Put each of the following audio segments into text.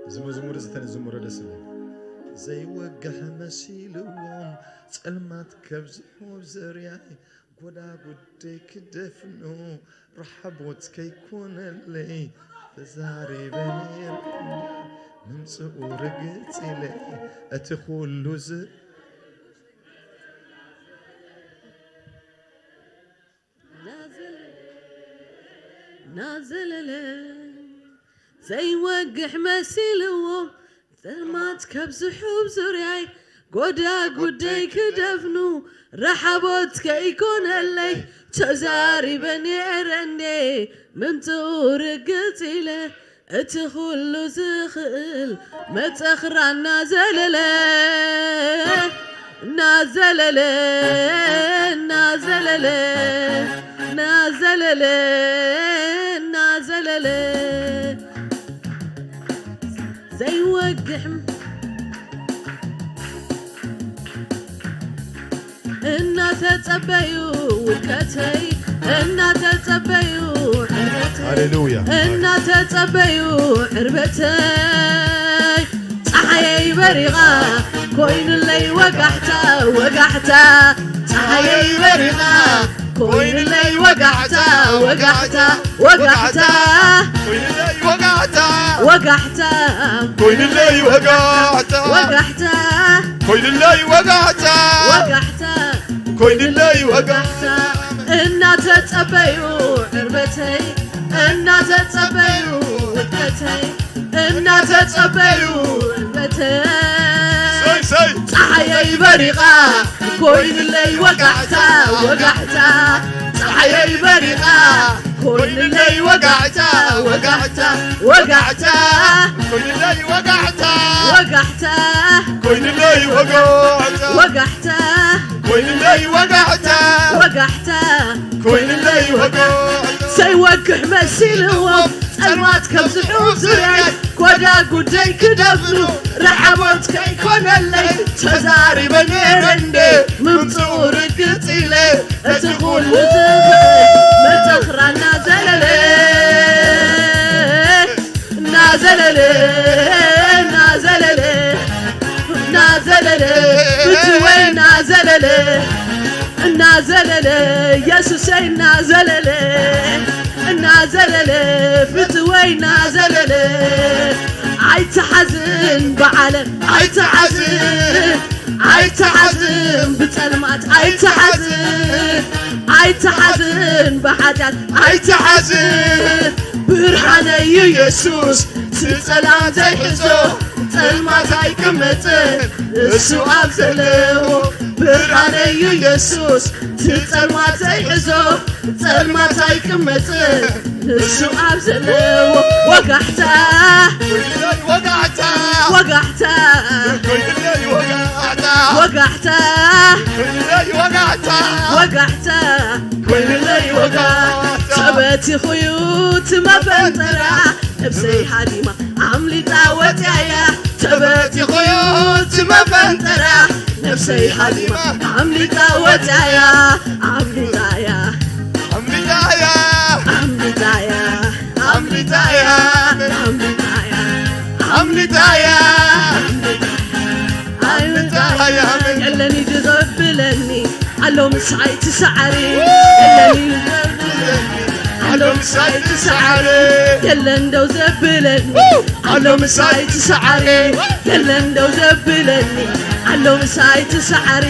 እዚ መዝሙር እዚ ተዝዝምሮ ደስ ይብል። ዘይወግሕ መሲልዎም ጸልማት ከብዝሑ ዙርያይ፣ ጎዳጉደይ ክደፍኑ ርሓቦት ከይኮነለይ፣ ተዛሪበ ነይረ ምምጽኡ ርግጽ ኢለ እቲ ኩሉ ዝ- ናዘለለ ዘይወግሕ መሲልዎም ጸልማት ከብዝሑ ዙርያይ፣ ጎዳጉደይ ክደፍኑ ርሓቦት ከይኮነለይ፣ ተዛሪበ ነይረ እንዴ ምምጽኡ ርግጽ ኢለ፣ እቲ ኩሉ ዝኽእል መጸኽራ እናዘለለ፣ እናዘለለ፣ እናዘለለ፣ እናዘለለ፣ እናዘለለ፣ ዘይወግሕ እናተጸበዩ ውድቀተይ፣ እናተጸበዩ ዕርበተይ፣ ሃሌሉያ። እናተጸበዩ ዕርበተይ፣ ጸሓየይ በሪቓ ኮይኑለይ ወጋሕታ፣ ወጋሕታ፣ ጸሓየይ በሪቓ ኮይኑለይ ወጋሕታ፣ ወጋሕታ፣ ወጋሕታ፣ ኮይኑለይ ወጋሕታ፣ ወጋሕታ፣ ኮይኑለይ ወጋሕታ፣ ወጋሕታ፣ ኮይኑለይ ወጋሕታ፣ ወጋሕታ፣ ኮይኑለይ ወጋሕታ። እናተጸበዩ ዕርበተይ፣ እናተጸበዩ ውድቀተይ፣ እናተጸበዩ ዕርበተይ፣ ሰይ፣ ሰይ። ጸሓየይ በሪቓ ኮይኑለይ ወጋሕታ፣ ወጋሕታ፣ ጸሓየይ በሪቓ ኮይኑለይ ወጋሕታ፣ ወጋሕታ፣ ወጋሕታ፣ ኮይኑለይ ወጋሕታ፣ ወጋሕታ፣ ኮይኑለይ ወጋሕታ፣ ወጋሕታ፣ ኮይኑለይ ወጋሕታ፣ ወጋሕታ፣ ኮይኑለይ ወጋሕታ። ዘይወግሕ መሲልዎም ጸልማት ከብዝሑ ዙርያይ፣ ጎዳጉደይ ክደፍኑ ርሓቦት ከይኮነለይ፣ ተዛሪበ ነይረ እንዴ ምምጽኡ ርግጽ ኢለ፣ እቲ ኩሉ ዝኽእል መጸኽራ እናዘለለ፣ እናዘለለ፣ እናዘለለ፣ እናዘለለ፣ ፍትወይ እናዘለለ፣ እናዘለለ፣ ኢየሱሰይ እናዘለለ፣ እናዘለለ፣ ፍትወይ እናዘለለ፣ ኣይትሓዝን ብዓለም ኣይትሓዝን፣ ኣይትሓዝን ብጸልማት ኣይትሓዝን፣ ኣይትሓዝን ብሓጢኣት ኣይትሓዝን። ብርሃነይ እዩ የሱስ፣ እቲ ጸላም ዘይሕዞ፣ ጸልማት ኣይቅመጥን እሱ ኣብ ዘለዎ። ብርሃነይ እዩ የሱስ፣ እቲ ጸልማት ዘይሕዞ፣ ጸልማት ኣይቅመጥን እሱ ኣብ ዘለዎ። ወጋሕታ፣ ወጋሕታ፣ ወጋሕታ፣ ወጋሕታ፣ ወጋሕታ፣ ወጋሕታ፣ ወጋሕታ፣ ኮይኑለይ ወጋሕታ። ተበቲኹ እዩ እቲ መፈንጠራ፣ ነብሰይ ሃዲማ ኣምሊጣ ወጽያያ። ተበቲኹ እዩ እቲ መፈንጠራ፣ ነብሰይ ሃዲማ ኣምሊጣ ወጽያያ። ኣምሊጣያ፣ ኣምሊጣያ፣ ኣምሊጣያ፣ ኣምሊጣያ፣ ኣምሊጣያ፣ ኣምሊጣያ፣ ኣምሊጣያ። የለን ኢዱ ዘብለኒ ኣሎ ምሳይ ትሰዓሪ። የለን ኢዱ ዘብለኒ ኣሎ ምሳይ ትሰዓሪ። የለን ደው ዘብለኒ ኣሎ ምሳይ ትሰዓሪ። የለን ደው ዘብለኒ ኣሎ ምሳይ ትሰዓሪ።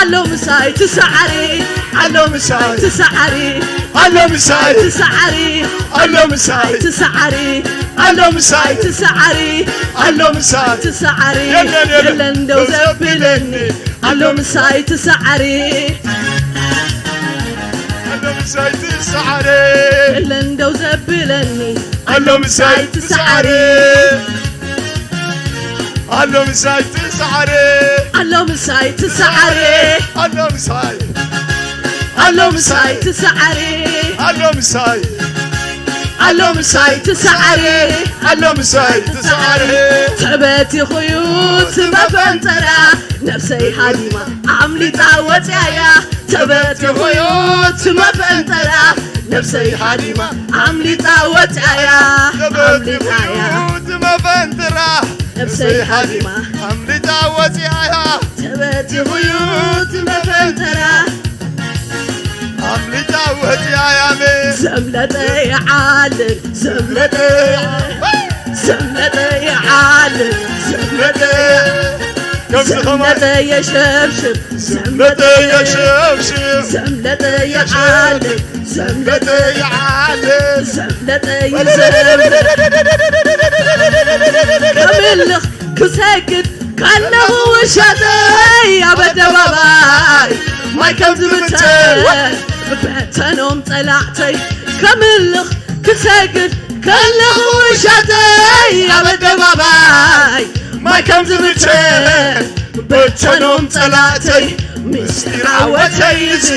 ኣሎ ምሳይ ትሰዓሪ። ኣሎ ምሳይ ትሰዓሪ። ኣሎ ምሳይ ትሰዓሪ። ኣሎ ምሳይ ትሰዓሪ። ኣሎ ምሳይ ትሰዓሪ። ኣሎ ምሳይ ትሰዓሪ። የለን፣ የለን። የለን ደው ዘብለኒ ኣሎ ምሳይ ትሰዓሪ። ኣሎ ምሳይ ትሰዓሪ። የለን ደው ዘብለኒ ኣሎ ምሳይ ትሰዓሪ። ኣሎ ምሳይ ትሰዓሪ። ኣሎ ምሳይ ትሰዓሪ። ኣሎ ምሳይ። ኣሎ ምሳይ ትሰዓሪ። ኣሎ ምሳይ። ኣሎ ምሳይ ትሰዓሪ። ኣሎ ምሳይ ትሰዓሪ። ተበቲኹ እዩ እቲ መፈንጠራ፣ ነብሰይ ሃዲማ ኣምሊጣ ወጽያያ። ተበቲኹ እዩ እቲ መፈንጠራ፣ ነብሰይ ሃዲማ ኣምሊጣ ወጽያያ። ኣምሊጣያ። መፈንጥራ ነብሰይ ሓዚማ ኣምሊጣ ወፂኣያ ተበቲኹ እዩ እቲ መፈንጠራ ኣምሊጣ ወፂኣያ ሜ ዘምለጠ ይዓልል ዘምለጠ ዘምለጠ ይዓልል ዘምለጠ ከምዚ ከማን ዘምለጠ የሸብሽብ ዘምለጠ የሸብሽብ ዘምለጠ ይዓልል ዘምለጠ ዘምለጠ ይዓልል ዘምለጠ ይዘምር ከምልኽ ክሰግድ ከለኹ ውሸጠይ ኣብ ኣደባባይ ማይ ከም ዝብተን በተኖም ጸላዕተይ ከምልኽ ክሰግድ ከለኹ ውሸጠይ ኣብ ኣደባባይ ማይ ከም ዝብተን በተኖም ጸላዕተይ ምስጢር ዓወተይ እዚ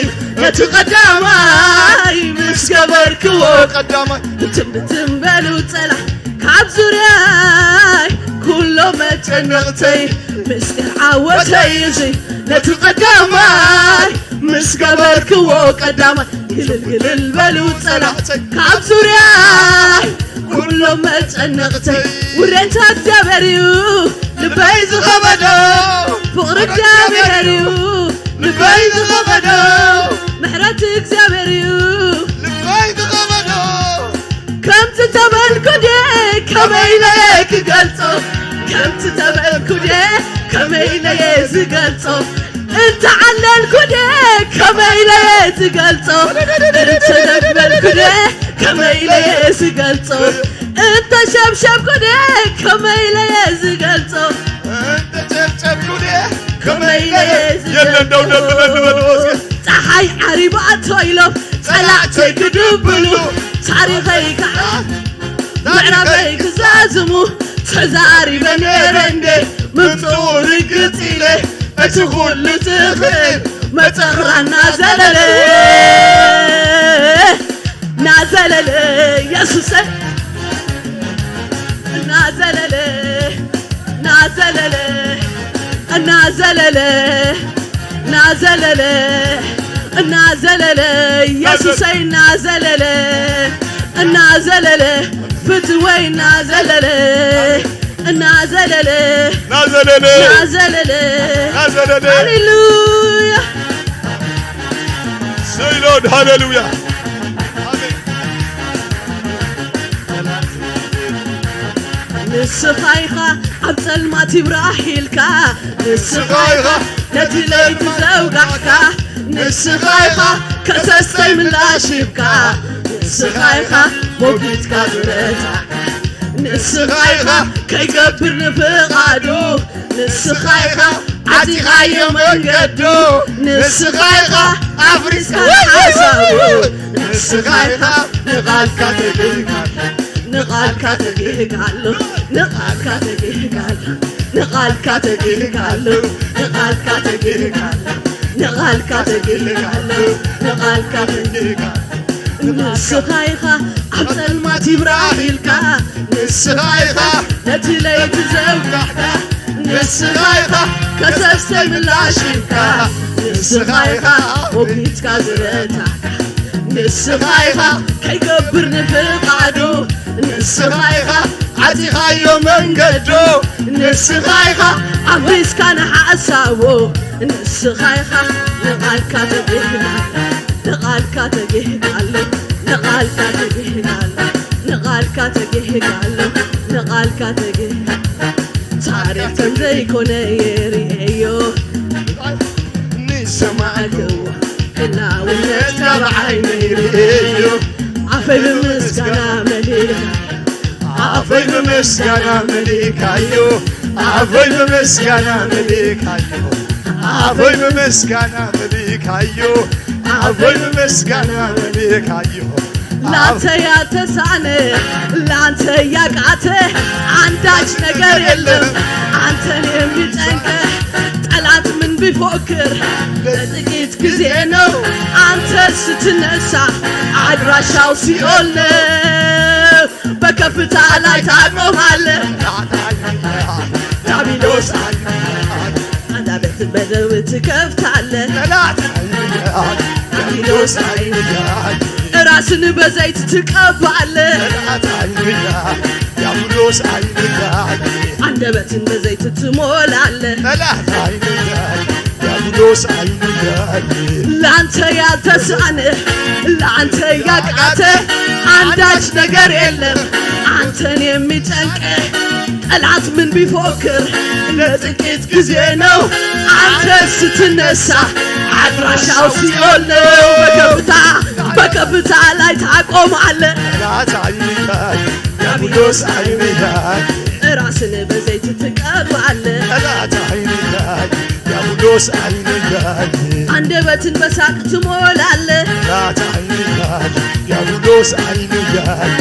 ነቲ ቀዳማይ ምስ ገበርክዎ ቀዳማይ ብትም ብትም በሉ ጸላዕ ካብ ዙርያይ ኩሎ መጨነቕተይ ምስጢር ዓወተይ እዚ ነቲ ቀዳማይ ምስ ገበርክዎ ቀዳማይ ግልል ግልል በሉ ጸላዕ ካብ ዙርያይ ኩሎ መጨነቕተይ ውሬንታ እግዚኣብሔር እዩ ልበይ ዝኸበዶ ፍቕሪ እግዚኣብሔር እዩ ልበይ ዝኸበዶ ምሕረት እግዚኣብሔር እዩ ልበይ ዝኸበዶ ከምቲ ተበልኩ ድየ ከመይ ኢለየ ክገልጾ ከምቲ ተበልኩ ድየ ከመይ ኢለየ ዝገልጾ እንተዓለልኩ ድየ ከመይ ኢለየ ዝገልጾ እንተደበልኩ ድየ ከመይ ኢለየ ዝገልጾ እንተሸብሸብኩ ድየ ከመይ ኢለየ ዝገልጾ እንተጨብጨብኩ ድየ ከመይ ኢለየ የለን ደው ደብለን ዝበልዎ እስከ ፀሓይ ዓሪባቶ ኢሎም ጸላእተይ ክድብሉ ታሪኸይ ከዓ ምዕራፈይ ክዛዝሙ ተዛሪበ ነረ እንዴ ምምፅኡ ርግፅ ኢለ እቲ ኩሉ ትኽእል መፀኽራ እናዘለለ እናዘለለ የሱሰ እናዘለለ እናዘለለ እናዘለለ እናዘለለ እናዘለለ የሱሰይ እናዘለለ እናዘለለ ፍትወይ እናዘለለ እናዘለለ ናዘለለ እናዘለለ ናዘለለ ሃሌሉያ ሰይሎድ ሃሌሉያ ንስኻ ኢኻ ኣብ ጸልማት ይብራህ ኢልካ ንስኻ ኢኻ ነቲ ለይቲ ዘውጋሕካ ንስኻ ኢኻ ከሰስተይ ምላሽ ሂብካ ንስኻ ኢኻ ሞጊትካ ዝረታዕካ ንስኻ ኢኻ ከይገብር ንፍቓዱ ንስኻ ኢኻ ዓጢቓዮ መንገዱ ንስኻ ኢኻ ኣፍሪስካ ሓሳቡ ንስኻ ኢኻ ንቓልካ ተጌህካሉ ንቓልካ ተጌህካሉ ንቓልካ ተጌህካሉ ንቓልካ ተጌህካሉ ንቓልካ ተጌህካሉ ንቓልካ ተጌህካሉ ንቓልካ ተጌህካሉ ንስኻ ኢኻ ኣብ ጸልማት ይብራህ ኢልካ ንስኻ ኢኻ ነቲ ለይቲ ዘውጋሕካ ንስኻ ኢኻ ከሰስተይ ምላሽ ኢልካ ንስኻ ኢኻ ወጊትካ ዝረታዕካ ንስኻ ኢኻ ከይገብር ንፍቓዱ ንስኻ ኢኻ ዓጢኻዮ መንገዱ ንስኻ ኢኻ ኣፍሪስካ ንሓሳቡ ንስኻ ኢኻ ንቓልካ ተጌህካሉ ንቓልካ ተጌህካሉ ንቓልካ ተጌህካሉ ንቓልካ ተጌህካሉ ንቓልካ ተጌህ ታሪኽ ከም ዘይኮነ የርእዮ ንሰማዕክዎ ህላውነትካ ብዓይነይ ርእዮ ኣፈይ ብምስጋና መሊእካ ኣፈይ ብምስጋና መሊእካዮ ኣፈይ ብምስጋና መሊእካዮ ኣፈይ ብምስጋና መሊእካዮ ኣፈይ ብምስጋና መሊእካዮ ላንተ ያልተሳነ ላንተ ያቃተ አንዳች ነገር የለም አንተን የሚጨንቅ ጠላት ምን ቢፎክር ለጥቂት ጊዜ ነው አንተ ስትነሳ አድራሻው ሲኦል ነው በከፍታ ላይ ታቆማለህ ዳቢሎስ አንዳበት በደብ ትከፍታለህ ዳቢሎስ ራስን በዘይት ትቀባለህ ዲያብሎስ ዓይኑ ያየ፣ አንደበትን በዘይት ትሞላለህ። ጠላት ዓይኑ ያየ፣ ዲያብሎስ ዓይኑ ያየ። ላንተ ያልተሳነ ላንተ ያቃተ አንዳች ነገር የለም። አንተን የሚጨንቅ ጠላት ምን ቢፎክር ለጥቂት ጊዜ ነው። አንተ ስትነሳ አድራሻው ሲኦል ነው። በከፍታ በከፍታ ላይ ታቆማለህ። ጠላት ዓይኑ ያየ፣ ዲያብሎስ ዓይኑ ያየ። ራስን በዘይት ትቀባለህ። ጠላት ዓይኑ ያየ፣ ዲያብሎስ ዓይኑ ያየ። አንደበትን በሳቅ ትሞላለህ። ጠላት ዓይኑ ያየ፣ ዲያብሎስ ዓይኑ ያየ።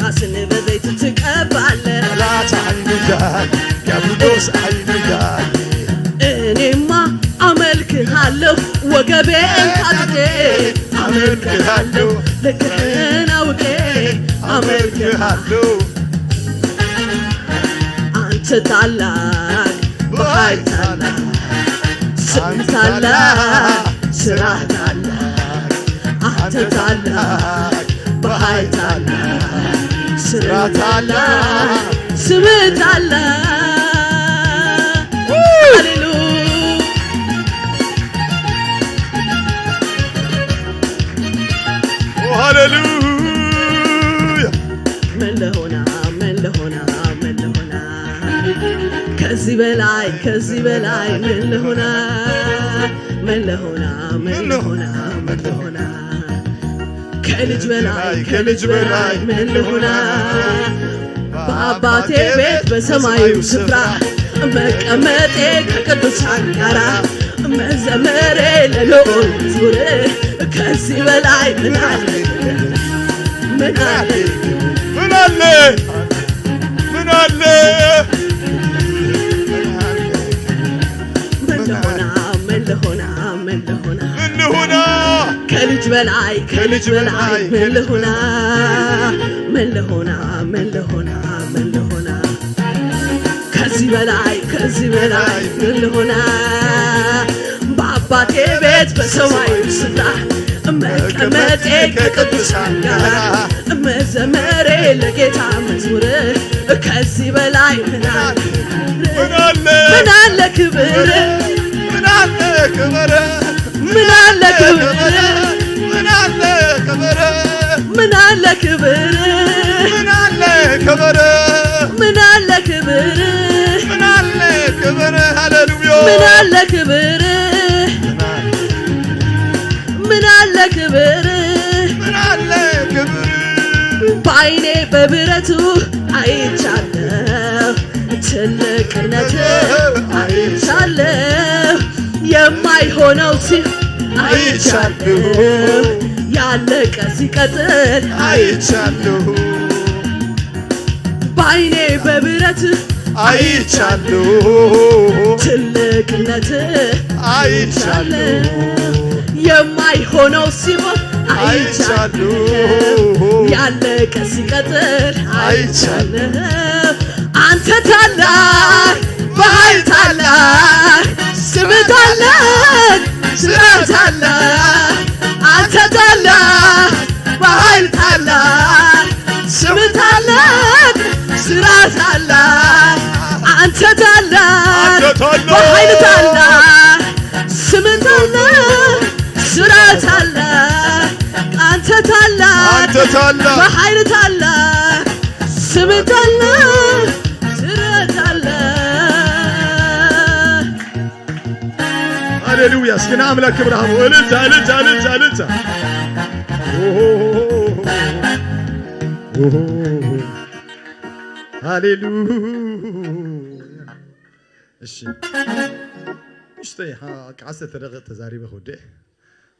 ራስን በዘይት ትቀባለህ። ጠላት ዓይኑ ያየ፣ ዲያብሎስ ዓይኑ ያየ። እኔማ አመልክሃለሁ ወገቤን ታጥቄ አመልክሃለሁ ልክህን አውቄ አመልክሃለሁ። አመልክሃለሁ። አንተ ታላቅ በኃይል ታላቅ ስም ታላቅ ስራ ታላቅ አንተ ታላቅ በኃይል ታላቅ ስራ ታላቅ ስም ታላቅ። ሃሌሉያ ኦ፣ ሃሌሉያ። ምን ልሆና ምን ልሆና ምን ልሆና ከዚህ በላይ ከዚህ በላይ ምን ልሆና ምን ልሆና ምን ልሆና ምን ልሆና ከልጅ በላይ ከልጅ በላይ ምን ልሆና በአባቴ ቤት በሰማዩ ስፍራ መቀመጤ ከቅዱሳን ጋራ መዘመሬ ለልዑል ዙር ከዚህ በላይ ምን አለ ምን አለ ምን አለ? ምን አለ? ምን ልሆና ምን ልሆና ምን ልሆና ምን ልሆና? ከልጅ በላይ ከልጅ በላይ ምን ልሆና ምን ልሆና ምን ልሆና ምን ልሆና ከዚህ በላይ ከዚህ በላይ ምን ልሆና በአባቴ ቤት በሰማዩ ስፍራ መቀመጤ ከቅዱሳን ጋር መዘመሬ ለጌታ መዝሙር ከዚህ በላይ ምን አለ ምን አለ? ምን አለ ክብር ምን አለ ክብር? ምን አለ ክብር ምን አለ ክብር? ምን አለ ክብር ምን አለ ክብር? ምን አለ ክብር ምን አለ ክብር? ሃሌሉያ ምን አለ ክብር ምን አለ ክብር ምን አለ ክብር? በአይኔ በብረቱ አይቻለሁ ትልቅነት አይቻለሁ የማይሆነው ሲ አይቻለሁ ያለቀ ሲቀጥል አይቻለሁ በአይኔ በብረት አይቻለሁ ትልቅነት አይቻለሁ የማይሆነው ሲሆን አይቻለሁ አይቻለሁ ያለቀ ሲቀጥል አይቻለሁ አንተ ታላቅ በኃይል ታላቅ ስም ታላቅ ስራ ታላቅ አንተ ታላቅ በኃይል ታላቅ ስም ታላቅ ስራ ታላቅ አንተ ታላቅ አንተ ታላቅ በኃይል ታላቅ ስም ታላቅ ስራ ታላቅ አንተ ታላቅ አንተ ታላቅ በኃይል ታላቅ ስም ታላቅ ስራ ታላቅ ሃሌሉያ። እስኪ ንኣምላኽ ክብሪ ሃቦ። እልልታ፣ እልልታ፣ እልልታ፣ እልልታ። ኦሆ። ሃሌሉያ። እሺ። ውሽጠይ፣ ሃ፣ ዓሰርተ ደቂቕ ተዛሪበ ክውድእ።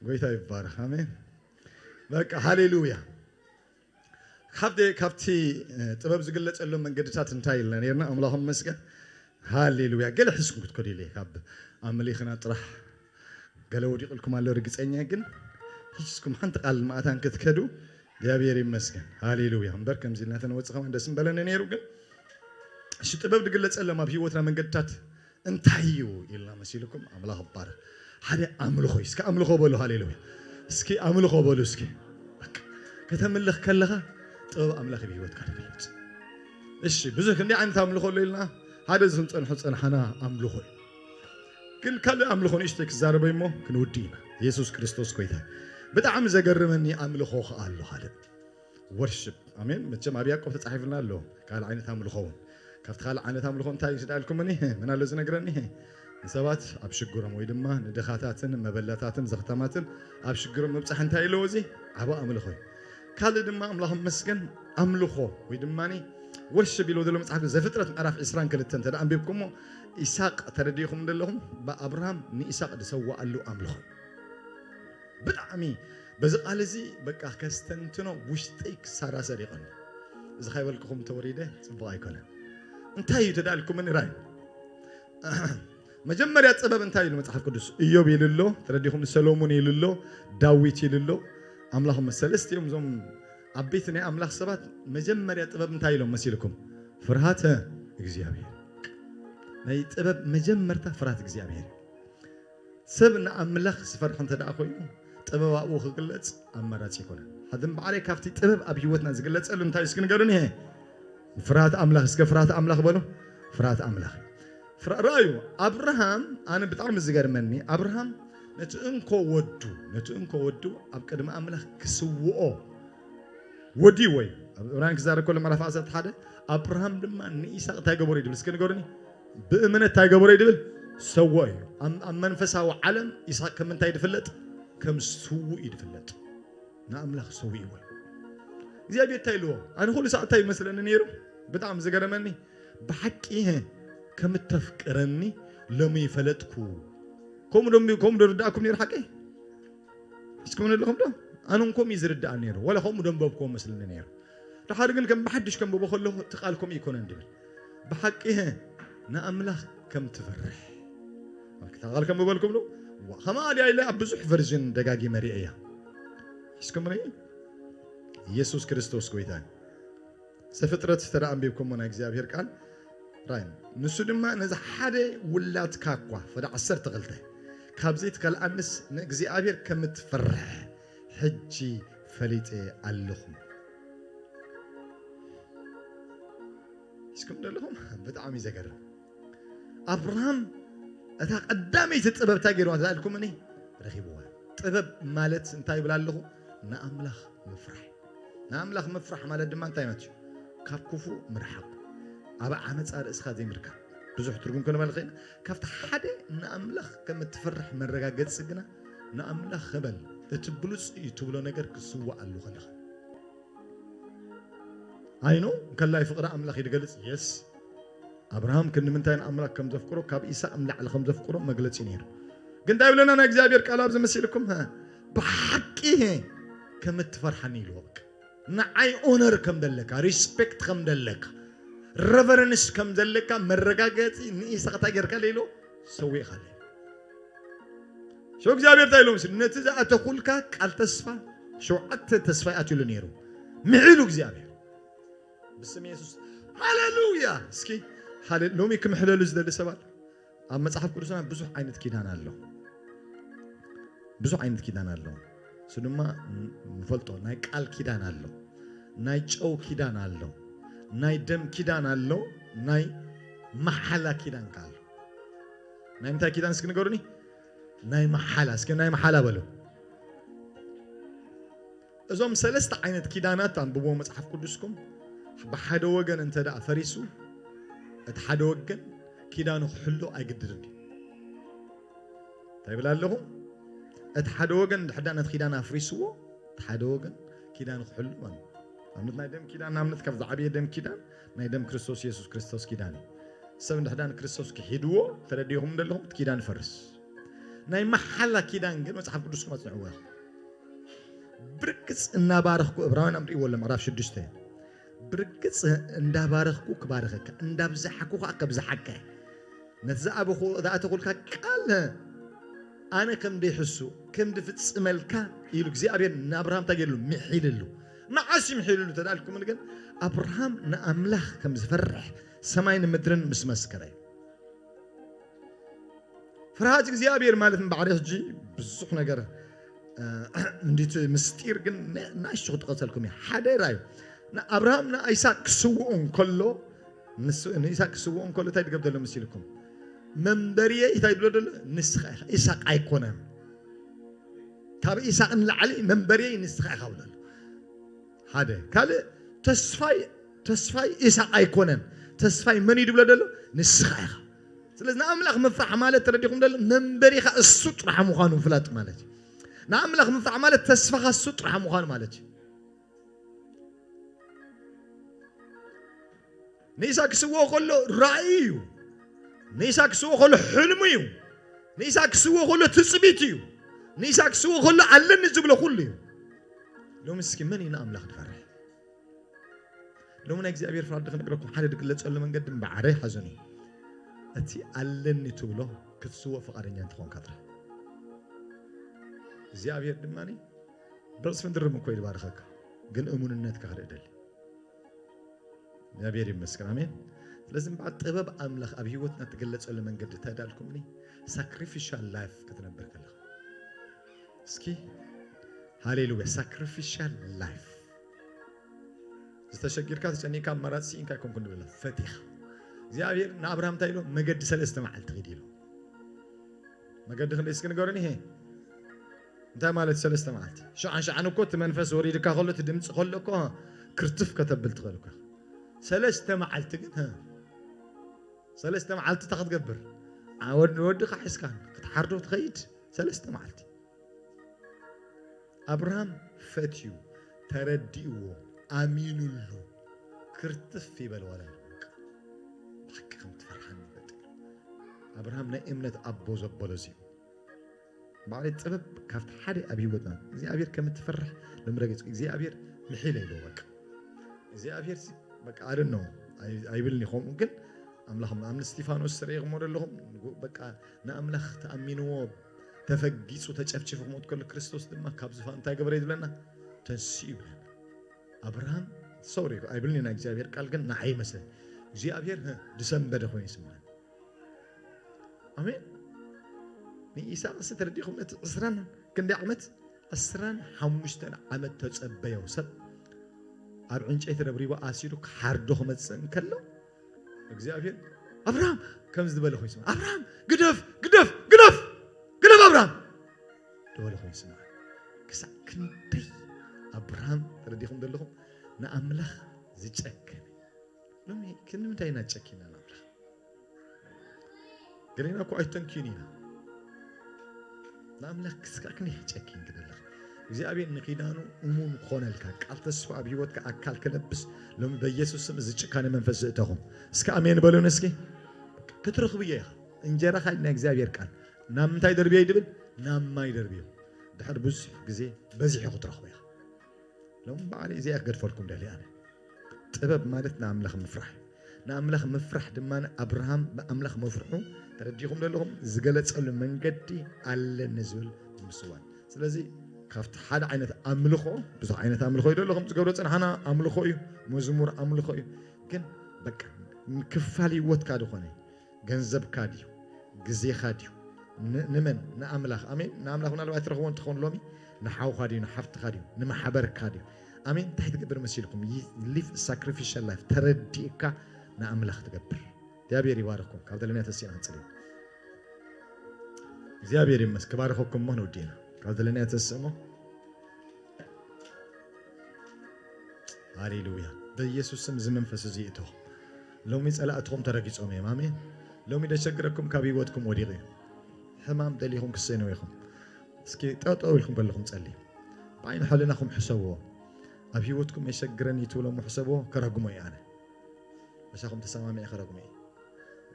ጎይታ ይባረኽ። ኣሜን። በቃ፣ ሃሌሉያ። ካብቲ፣ ካብቲ፣ እ፣ ጥበብ ዝግለጸሎም መንገድታት እንታይ ኢልና ነርና? ኣምላኽ ይመስገን። ሃሌሉያ። ገለ ሒዝኩም ክትከዱ ኢለ ካብ ኣምሊኽና ጥራሕ ገለ ወዲቕልኩም ኣሎ ርግጸኛ፣ ግን ሒዝኩም ሓንቲ ቃል መኣታን ክትከዱ እግዚኣብሔር ይመስገን። ሃሌሉያ። እምበር ከምዚ ኢልና ተንወጽእ ከማን ደስ ምበለኒ ነይሩ፣ ግን እሺ፣ ጥበብ ዝግለጸሎም ኣብ ህይወትና መንገድታት እንታይ እዩ ኢልና መሲልኩም? ኣምላኽ ይባረኽ። ሓደ ኣምልኾ እዩ። እስኪ ኣምልኾ በሉ። ሃሌሉያ። እስኪ ኣምልኾ በሉ። እስኪ በቃ ከተምልኽ ከለኻ ጥበብ ኣምላኽ ብህይወትካ ትግለጽ። እሺ፣ ብዙሕ ክንደይ ዓይነት ኣምልኾ ኣሎ ኢልና፣ ሓደ እዚ ክንጸንሖ ዝጸናሕና ኣምልኾ እዩ። ግን ካልእ ኣምልኾ ንእሽተይ ክዛረበ እሞ ክንውዲ ኢና። የሱስ ክርስቶስ ጎይታ። ብጣዕሚ ዘገርመኒ ኣምልኾ ከኣ ኣሎ ሓደ። ወርሽፕ። ኣሜን። መቸም ኣብ ያዕቆብ ተጻሒፍና ኣሎ። ካልእ ዓይነት ኣምልኾ እውን። ካብቲ ካልእ ዓይነት ኣምልኾ እንታይ እዩ ዝደኣልኩምኒ? ምን ኣሎ ዝነግረኒ? ንሰባት ኣብ ሽግሮም ወይ ድማ ንድኻታትን መበለታትን ዘኽታማትን ኣብ ሽግሮም ምብጻሕ እንታይ ኣለዎ? እዚ ዓቢ ኣምልኾ እዩ። ካልእ ድማ ኣምላኽ መስገን ኣምልኾ ወይ ድማ ወርሽፕ ኢልዎ ዘሎ መጽሓፍ ዘፍጥረት ምዕራፍ ዕስራን ክልተን እንተ ደኣ ኣንቢብኩሞ፣ ኢሳቅ ተረዲእኹም ዘለኹም፣ ብኣብርሃም ንኢሳቅ ዝሰዋኣሉ ኣምልኾ። ብጣዕሚ በዚ ቃል እዚ በቃ ከስተንትኖ ውሽጠይ ክሳራሰር ይቐኒ። እዚ ካይበልክኹም ተወሪደ ጽቡቕ ኣይኮነን። እንታይ እዩ ተዳልኩምን ራይ? መጀመርያ ጥበብ እንታይ ኢሉ መጽሓፍ ቅዱስ? እዮብ ኢሉ ኣሎ፣ ተረዲኹም፣ ሰሎሞን ኢሉ ኣሎ፣ ዳዊት ኢሉ ኣሎ። ኣምላኽ መ-፣ ሰለስቲኦም እዞም ዓበይቲ ናይ ኣምላኽ ሰባት መጀመርያ ጥበብ እንታይ ኢሎም መሲልኩም? ፍርሃተ እግዚኣብሔር። ናይ ጥበብ መጀመርታ ፍርሃት እግዚኣብሔር። ሰብ ንኣምላኽ ዝፈርሕ እንተ ደኣ ኮይኑ፣ ጥበብ ኣብኡ ክግለጽ ኣማራጺ ኣይኮነን። ሓድም በዓለይ ካብቲ ጥበብ ኣብ ህይወትና ዝግለጸሉ እንታይ እስኪ ንገሩኒ? ፍርሃት ኣምላኽ፣ እስከ ፍርሃት ኣምላኽ በሉ። ፍርሃት ኣምላኽ። ፍራ-፣ ረኣዩ፣ ኣብርሃም፣ ኣነ ብጣዕሚ ዝገርመኒ፣ ኣብርሃም ነቲ እንኮ ወዱ፣ ነቲ እንኮ ወዱ ኣብ ቅድሚ ኣምላኽ ክስውኦ ወድይዎ እዩ። ኣብ ዕብራውያን ክዛረብ ከሎ ምዕራፍ ዓሰርተ ሓደ፣ ኣብርሃም ድማ ንኢሳቅ እንታይ ገበሮ እዩ ድብል? እስኪ ንገሩኒ። ብእምነት እንታይ ገበሮ እዩ ድብል? ሰዎ እዩ። ኣብ፣ ኣብ መንፈሳዊ ዓለም ኢሳቅ ከም እንታይ ድፍለጥ? ከም ስዉእ እዩ ድፍለጥ። ንኣምላኽ ሰዊእዎ እዩ። እግዚኣብሔር እንታይ ኢልዎ? ኣነ ኩሉ ሰዓት እንታይ ይመስለኒ ነይሩ? ብጣዕሚ ዝገረመኒ፣ ብሓቂ ከም እተፍቅረኒ ሎሚ ፈለጥኩ። ከምኡ ዶ፣ ከምኡ ዶ ርዳእኩም ነይሩ ሓቀይ? እስኩም ኣለኹም ዶ? ኣነ እውን ከምኡ እዩ ዝርዳእ ነይሩ። ዋላ ከምኡ ደንበብክዎ መስለኒ ነይሩ። ድሓር ግን ከም ብሓድሽ ከንብቦ ከለኹ እቲ ቃል ከምኡ ኣይኮነን ድብል። ብሓቂ ንኣምላኽ ከም ትፈርሕ። እታ ቃል ከም በልኩም ዶ? ዋ፣ ከማኣ ድያ ኢለ ኣብ ብዙሕ ቨርዥን ደጋጊመ ርእየ እያ። እስኩም ርእይ። ኢየሱስ ክርስቶስ ጎይታ እዩ። ዘፍጥረት እንተ ደኣ ኣንቢብኩሞ ናይ እግዚኣብሔር ቃል ራእይ። ንሱ ድማ ነዚ ሓደ ውላድካ እኳ፣ ፈዳ ዓሰርተ ክልተ፣ ካብ ዘይትከልኣንስ ንእግዚኣብሔር ከም እትፈርሕ ሕጂ ፈሊጠ ኣለኹ። እስኩም ዘለኹም ብጣዕሚ እዩ ዘገርም። ኣብርሃም እታ ቀዳመይቲ ጥበብ እንታይ ገይርዋ ተላልኩምኒ? ረኺብዋ። ጥበብ ማለት እንታይ ይብል ኣለኹ? ንኣምላኽ ምፍራሕ። ንኣምላኽ ምፍራሕ ማለት ድማ እንታይ ማለት እዩ? ካብ ክፉእ ምርሓቕ፣ ኣብ ዓመፃ ርእስኻ ዘይምርካብ። ብዙሕ ትርጉም ክንበል ኽእል። ካብቲ ሓደ ንኣምላኽ ከም እትፈርሕ መረጋገፂ ግና፣ ንኣምላኽ ክበል እቲ ብሉፅ እዩ ትብሎ ነገር ክስዋኣሉ ከለኻ። ኣይኑ እንከላይ ፍቕሪ ኣምላኽ እዩ ዝገልጽ። የስ፣ ኣብርሃም ክንዲ ምንታይ ንኣምላኽ ከም ዘፍቅሮ፣ ካብ ኢሳቅ ንላዕሊ ከም ዘፍቅሮ መግለጺ ነይሩ። ግን እንታይ ይብለና ናይ እግዚኣብሔር ቃል ኣብዚ መሲልኩም? ሃ? ብሓቂ ከም እትፈርሓኒ ኢልዎ። በቃ ንዓይ ኦነር ከም ዘለካ፣ ሪስፔክት ከም ዘለካ፣ ረቨረንስ ከም ዘለካ መረጋገጺ ንኢሳቅ እንታይ ጌርካ ኢልዎ? ሰዊእኻ ኢልዎ። ሸው እግዚኣብሔር እንታይ ኢሎም? ነቲ ዝኣተኹልካ ቃል ተስፋ ሸውዓተ ተስፋ ይኣትዩሉ ነይሩ። ምዒሉ እግዚኣብሔር ብስም የሱስ። ሃሌሉያ። እስኪ ሃሌ-፣ ሎሚ ክምሕለሉ ዝደሊ ሰባት ኣብ መጽሓፍ ቅዱስና ብዙሕ ዓይነት ኪዳን ኣሎ። ብዙሕ ዓይነት ኪዳን ኣሎ። እሱ ድማ ን-፣ ንፈልጦ ናይ ቃል ኪዳን ኣሎ። ናይ ጨው ኪዳን ኣሎ። ናይ ደም ኪዳን ኣሎ። ናይ መሓላ ኪዳን ከ ኣሎ። ናይ ምንታይ ኪዳን እስኪ ንገሩኒ? ናይ መሓላ። እስኪ ናይ መሓላ በሉ። እዞም ሰለስተ ዓይነት ኪዳናት ኣንብብዎ መጽሓፍ ቅዱስኩም። ብሓደ ወገን እንተ ደኣ ፈሪሱ፣ እቲ ሓደ ወገን ኪዳኑ ክሕሉ ኣይግድድን እዩ። እንታይ ይብል ኣለኹ? እቲ ሓደ ወገን ድሕዳ ነቲ ኪዳን ኣፍሪስዎ፣ እቲ ሓደ ወገን ኪዳን ክሕሉ ማለት እዩ። ኣብነት ናይ ደም ኪዳን፣ ንኣብነት ካብ ዝዓበየ ደም ኪዳን፣ ናይ ደም ክርስቶስ የሱስ ክርስቶስ ኪዳን እዩ። ሰብ እንድሕዳ ንክርስቶስ ክሒድዎ ተረዲኹም እንደለኹም፣ እቲ ኪዳን ይፈርስ። ናይ መሓላ ኪዳን ግን መጽሓፍ ቅዱስኩም ኣጽንዕዎ ኢኹም። ብርግጽ እናባረኽኩ፣ ዕብራውያን ኣምሪእዎ ኣሎ ምዕራፍ ሽዱሽተ። ብርግጽ እንዳባረኽኩ ክባርኸካ፣ እንዳብዛሕኩ ኸኣ ከብዝሓካ እየ። ነቲ ዝኣበኹ-፣ ዝኣተኹልካ ቃል ኣነ ከም ደይሕሱ፣ ከም ድፍጽመልካ ኢሉ እግዚኣብሔር ንኣብርሃም እንታይ ገይርሉ? ምሒልሉ። መዓስ እዩ ምሒልሉ ተዳልኩምን ግን ኣብርሃም ንኣምላኽ ከም ዝፈርሕ ሰማይን ምድርን ምስ መስከረ እዩ። ፍርሃት እግዚኣብሔር ማለት እምበኣር ሕጂ ብዙሕ ነገር፣ እ፣ እንዲቲ ምስጢር ግን ነ-፣ ናይሱ ክጥቀሰልኩም እዩ። ሓደ ራእዩ። ንኣብርሃም ንኣይሳቅ ክስውኡ እንከሎ ንስ- ንኢሳቅ ክስውኦ እንከሎ እንታይ ድገብ ዘሎ ምስ ኢልኩም? መንበርየይ እንታይ ድብሎ ዘሎ? ንስኻ ኢኻ። ኢሳቅ ኣይኮነን። ካብ ኢሳቅ ንላዕሊ መንበርየይ ንስኻ ኢኻ ብሎ ኣሎ። ሓደ ካልእ ተስፋይ ተስፋይ ኢሳቅ ኣይኮነን። ተስፋይ መን እዩ ድብሎ ዘሎ? ንስኻ ኢኻ። ስለዚ ንኣምላኽ ምፍራሕ ማለት ተረዲኹም ዘሎ መንበሪኻ እሱ ጥራሕ ምዃኑ ምፍላጥ ማለት እዩ። ንኣምላኽ ምፍራሕ ማለት ተስፋኻ እሱ ጥራሕ ምዃኑ ማለት እዩ። ንኢሳቅ ክስዎ ከሎ ራእይ እዩ። ንኢሳቅ ክስዎ ከሎ ሕልሙ እዩ። ንኢሳቅ ክስዎ ከሎ ትጽቢት እዩ። ንኢሳቅ ክስዎ ከሎ ኣለኒ ዝብሎ ኩሉ እዩ። ሎሚ እስኪ መን እዩ ንኣምላኽ ዝፈርሕ? ሎሚ ናይ እግዚኣብሔር ፍርዲ ክነግረኩም ሓደ ዝግለጸሉ መንገዲ እምበዓረ ሓዘኑ እዩ። እቲ ኣለኒ ትብሎ ክትስዎ ፍቓደኛ እንተኾንካ ጥራሕ እግዚኣብሔር ድማ ብረፅፍን ድርም እኮ ይባርኸካ፣ ግን እሙንነትካ ክርኢ ደሊ። እግዚኣብሔር ይመስገን፣ ኣሜን። ስለዚ እምበዓር ጥበብ ኣምላኽ ኣብ ህይወትና ትግለጸሉ መንገዲ እንታይ ዳልኩምኒ? ሳክሪፊሻል ላይፍ ክትነብር ከለኻ እስኪ ሃሌሉያ። ሳክሪፊሻል ላይፍ ዝተሸጊርካ ተጨኒካ ኣማራፂ ስኢንካ ኣይኮንኩን ንብለ ፈቲኻ እግዚኣብሔር ንኣብርሃም እንታይ ኢሎ? መገዲ ሰለስተ መዓልቲ ኪድ ኢሎ። መገዲ ክንደይ እስኪ ንገሩኒ? ሄ እንታይ ማለት ሰለስተ መዓልቲ? ሽዓን ሽዓን እኮ እቲ መንፈስ ወሪድካ ከሎ እቲ ድምፂ ከሎ እኮ ክርትፍ ከተብል ትኽእል እኮ። ሰለስተ መዓልቲ ግን ህ ሰለስተ መዓልቲ እታ ክትገብር ዓ- ወድ- ወድኻ ሒዝካ ክትሓርዶ ትኸይድ ሰለስተ መዓልቲ። ኣብርሃም ፈትዩ ተረዲእዎ ኣሚኑሉ ክርትፍ ይበል ዋላ በቃ ብሓቂ ከም ትፈርሓኒ ይፈልጥ። ኣብርሃም ናይ እምነት ኣቦ ዘበሎ እዚ እዩ። ማለት ጥበብ ካብቲ ሓደ ኣብ ህይወትና እግዚኣብሔር ከም እትፈርሕ ንምረገጽ እግዚኣብሔር ምሒለ ኢሉ በቃ እግዚኣብሔር ሲ በቃ ኣደኖ ኣይብልኒ። ከምኡ ግን ኣምላኽ ኣብ ንስቲፋኖስ ርእኹሞ ዘለኹም በቃ ንኣምላኽ ተኣሚንዎ ተፈጊጹ ተጨፍጭፉ ክሞት ከሎ ክርስቶስ ድማ ካብ ዝፋን እንታይ ገበረ ይብለና? ተንስኡ ይብለና። ኣብርሃም ሶሪ ኣይብልኒ ናይ እግዚኣብሔር ቃል ግን ንዓይ ይመስለኒ እግዚኣብሔር ህ ድሰንበደ ኮይኑ ይስምዓኒ። ኣሜን። ንኢሳቅስ ተረዲኹም ነቲ ዕስራን ክንደይ ዓመት ዕስራን ሓሙሽተን ዓመት ተጸበዮ ሰብ ኣብ ዕንጨይቲ ረብሪቡ ኣሲሩ ክሓርዶ ክመጽእ እንከሎ እግዚኣብሔር ኣብርሃም ከም ዝበለ ኮይኑ ይስምዓኒ። ኣብርሃም ግደፍ ግደፍ ግደፍ ግደፍ ኣብርሃም ዝበለ ኮይኑ ይስምዓኒ። ክሳዕ ክንደይ ኣብርሃም ተረዲኹም ዘለኹም ንኣምላኽ ዝጨከነ ሎሚ ክንምንታይ ኢና ጨኪና ንኣምላኽ? ገሌና እኮ ኣይተንክዩን ኢና። ንኣምላኽ ክስካዕ ክንደይ ጨኪን ክደለኽ እግዚኣብሔር ንኪዳኑ እሙን ኮነልካ ቃል ተስፋ ኣብ ህይወትካ ኣካል ክለብስ ሎሚ በኢየሱስ ስም እዚ ጭካነ መንፈስ ዝእተኹም እስኪ ኣሜን በሉን እስኪ ክትረኽብዮ ኢኻ እንጀራኻ ናይ እግዚኣብሔር ቃል ናብ ምንታይ ደርብዮ ይድብል ናብ ማይ ደርብዮ ድሕር ብዙሕ ግዜ በዚሑ ክትረኽቦ ኢኻ ሎም በዓል እዚኣ ክገድፈልኩም ደሊ ኣነ ጥበብ ማለት ንኣምላኽ ምፍራሕ ንኣምላኽ ምፍራሕ ድማ ኣብርሃም ብኣምላኽ መፍርሑ ተረዲኹም ዘለኹም ዝገለጸሉ መንገዲ ኣለኒ ዝብል ምስዋን ስለዚ ካብቲ ሓደ ዓይነት ኣምልኾ ብዙሕ ዓይነት ኣምልኾ እዩ ዘለኹም ዝገብሮ ፅንሓና ኣምልኾ እዩ መዝሙር ኣምልኾ እዩ ግን በቃ ክፋል ህይወትካ ዝኾነ ገንዘብካ ድዩ ግዜኻ ድዩ ንመን ንኣምላኽ ኣሜን ንኣምላኽ ምናልባት ትረኽቦ እንትኸውን ሎሚ ንሓውኻ ድዩ ንሓፍትኻ ድዩ ንማሕበርካ ድዩ ኣሜን እንታይ ትገብር መሲልኩም live sacrificial life ተረዲእካ ንኣምላኽ ትገብር እግዚኣብሔር ይባርኩም ካብ ዘለናዮ ተሲና ንፅሊ እግዚኣብሔር ይመስ ክባርኸኩም ሞ ንውዲና ካብ ዘለናዮ ተስእሞ ሃሌሉያ በኢየሱስ ስም እዚ መንፈስ እዚ ይእቶ ሎሚ ጸላእትኹም ተረጊጾም እዮም ኣሜን ሎሚ ደሸግረኩም ካብ ህይወትኩም ወዲቑ እዩ ሕማም ደሊኹም ክሰንዎ ኢኹም እስኪ ጠጠው ኢልኩም ከለኹም ጸልዩ ብዓይኒ ሕልናኹም ሕሰብዎ ኣብ ህይወትኩም የሸግረኒ ትብሎሞ ሕሰብዎ ከረግሞ እዩ ኣነ ምሳኹም ተሰማሚዐ ከረግሞ እዩ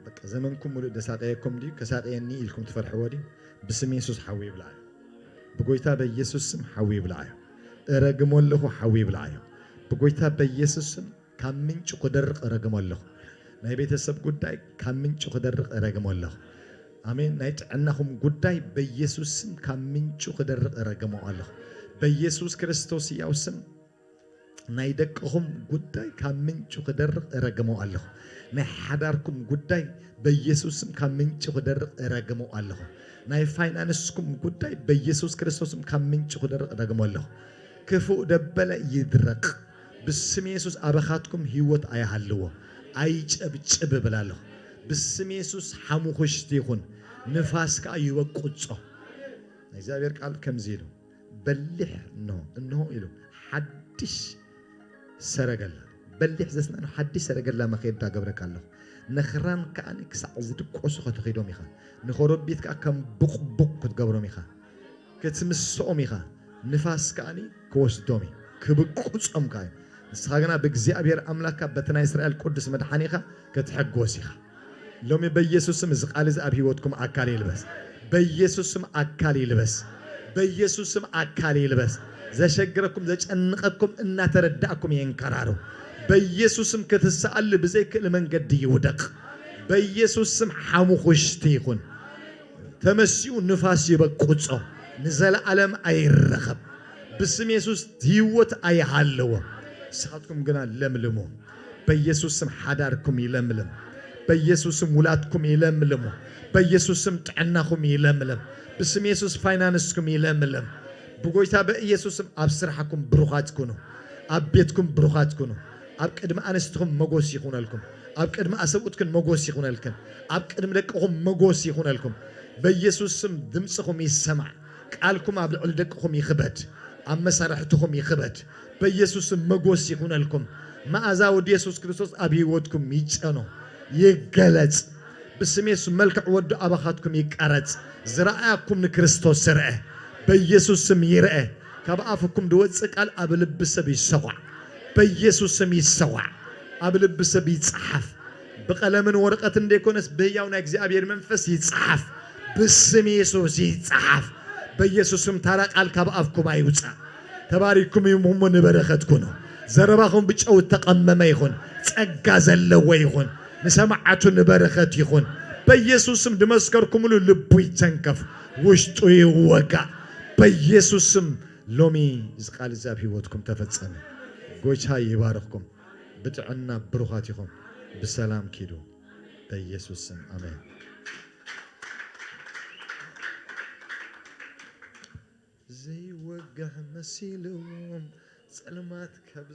በቃ ዘመንኩም ሙሉእ ደሳቀየኩም ድዩ ከሳቀየኒ ኢልኩም ትፈርሕዎ ድዩ ብስም የሱስ ሓዊ ይብልዓዮ ብጎይታ በኢየሱስ ስም ሓዊ ይብልዓዮ እረግሞ ኣለኹ ሓዊ ይብልዓዮ ብጎይታ በኢየሱስ ስም ካብ ምንጩ ክደርቕ እረግሞ ኣለኹ ናይ ቤተሰብ ጉዳይ ካብ ምንጩ ክደርቕ እረግሞ ኣለኹ ኣሜን ናይ ጥዕናኹም ጉዳይ በኢየሱስ ስም ካብ ምንጩ ክደርቕ እረግሞ ኣለኹ በኢየሱስ ክርስቶስ ያው ስም ናይ ደቅኹም ጉዳይ ካብ ምንጩ ክደርቕ እረግሞ ኣለኹ ናይ ሓዳርኩም ጉዳይ በኢየሱስ ስም ካብ ምንጩ ክደርቕ እረግሞ ኣለኹ ናይ ፋይናንስኩም ጉዳይ በኢየሱስ ክርስቶስም ካብ ምንጩ ክደርቕ እረግሞ ኣለኹ ክፉእ ደበለ ይድረቕ ብስም የሱስ ኣበኻትኩም ህይወት ኣይሃልዎ ኣይጨብጭብ እብል ኣለኹ። ብስም የሱስ ሓሙኽሽቲ ይኹን፣ ንፋስ ከኣ ይበቁጾ። ናይ እግዚኣብሔር ቃል ከምዚ ኢሉ፣ በሊሕ እንሆ፣ እንሆ ኢሉ፣ ሓድሽ ሰረገላ፣ በሊሕ ዘስናን ሓድሽ ሰረገላ መኸየድ ዳገብረካ ኣለኹ። ነኽራን ከኣ ክሳዕ ዝድቆሱ ከተኺዶም ኢኻ። ንኸረቢት ከኣ ከም ቡቕቡቕ ክትገብሮም ኢኻ። ክትምስኦም ኢኻ። ንፋስ ከኣ ክወስዶም እዩ። ክብቁጾም ከኣ እዩ። ንስኻ ግና ብእግዚኣብሔር ኣምላኽካ በቲ ናይ እስራኤል ቅዱስ መድሓኒኻ ክትሕጎስ ኢኻ። ሎሚ በኢየሱስ ስም እዚ ቃል እዚ ኣብ ህይወትኩም ኣካል ይልበስ። በኢየሱስ ስም ኣካል ይልበስ። በኢየሱስ ስም ኣካል ይልበስ። ዘሸግረኩም፣ ዘጨንቐኩም እናተረዳእኩም የንከራሩ። በኢየሱስ ስም ክትሰኣሉ ብዘይክእል መንገዲ ይውደቕ። በኢየሱስ ስም ሓሙኹሽቲ ይኹን። ተመሲኡ ንፋስ ይበቁጾ። ንዘለዓለም ኣይረኸብ። ብስም የሱስ ህይወት ኣይሃለዎ። ንስኻትኩም ግና ለምልሙ። በኢየሱስ ስም ሓዳርኩም ይለምልም። በኢየሱስ ስም ውላድኩም ይለምልሙ። በኢየሱስ ስም ጥዕናኹም ይለምልም። ብስም የሱስ ፋይናንስኩም ይለምልም። ብጎይታ በኢየሱስ ስም ኣብ ስራሕኩም ብሩኻት ኩኑ። ኣብ ቤትኩም ብሩኻት ኩኑ። ኣብ ቅድሚ ኣንስትኹም መጎስ ይኹነልኩም። ኣብ ቅድሚ ኣሰብኡትክን መጎስ ይኹነልክን። ኣብ ቅድሚ ደቅኹም መጎስ ይኹነልኩም። በኢየሱስ ስም ድምፅኹም ይሰማዕ። ቃልኩም ኣብ ልዕሊ ደቅኹም ይኽበድ። ኣብ መሳርሕትኹም ይኽበድ። በኢየሱስ ስም መጎስ ይኹነልኩም። መኣዛ ወዲ የሱስ ክርስቶስ ኣብ ህይወትኩም ይጨኖ፣ ይገለጽ። ብስም የሱስ መልክዕ ወዱ ኣባኻትኩም ይቀረጽ። ዝረኣያኩም ንክርስቶስ ዝርአ በኢየሱስ ስም ይርአ። ካብ ኣፍኩም ዝወጽእ ቃል ኣብ ልቢ ሰብ ይሰዋዕ። በኢየሱስ ስም ይሰዋዕ። ኣብ ልቢ ሰብ ይጸሓፍ። ብቐለምን ወረቐትን ዘይኮነስ ብህያው ናይ እግዚኣብሔር መንፈስ ይጸሓፍ። ብስም የሱስ ይጸሓፍ። በኢየሱስ ስም ታራ ቃል ካብ ኣፍኩም ኣይውጻእ። ተባሪኩም ኢኹም እሞ ንበረኸት ኩኑ። ዘረባኹም ብጨው እተቐመመ ይኹን። ጸጋ ዘለዎ ይኹን። ንሰማዓቱ ንበረኸት ይኹን። በኢየሱስ ስም ዝመስከርኩምሉ ልቡ ይተንከፍ። ውሽጡ ይወጋእ። በኢየሱስ ስም ሎሚ እዚ ቃል እዚ ኣብ ህይወትኩም ተፈጸመ። ጎይታ ይባርኽኩም። ብጥዕና ብሩኻት ኢኹም። ብሰላም ኪዱ። በኢየሱስ ስም ኣሜን። ዘይወጋእ መሲልዎም ጸልማት ካብ